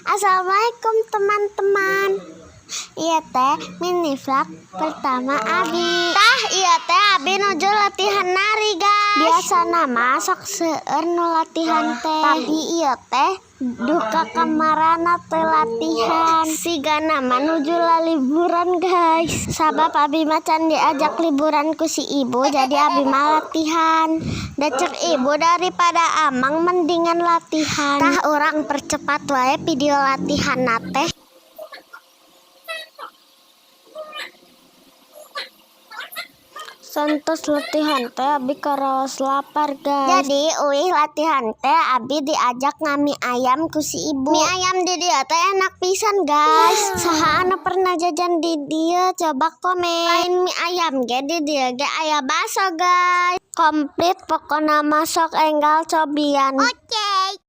Assalamualaikum, teman-teman. Ieu teh mini vlog pertama Abi. Tah, ieu teh Abi nuju latihan nari, guys. Biasana mah sok seueur nu latihan teh. Tapi ieu teh duka kamarana teu latihan. Sigana mah nuju liburan, guys. Sabab Abi mah can diajak liburan ku si ibu, jadi Abi mah latihan. Da cek ibu, daripada amang mendingan latihan. Tah, urang percepat wae video latihan teh. Saentos latihan teh abi karaos lapar, guys. Jadi uih latihan teh abi diajak ngamie ayam ku si ibu. Mie ayam di dieu teh enak pisan, guys. Saha anu pernah jajan di dieu, coba komen. Lain mie ayam ge, di dieu ge aya baso, guys. Komplit pokona mah, sok enggal cobian. Oke.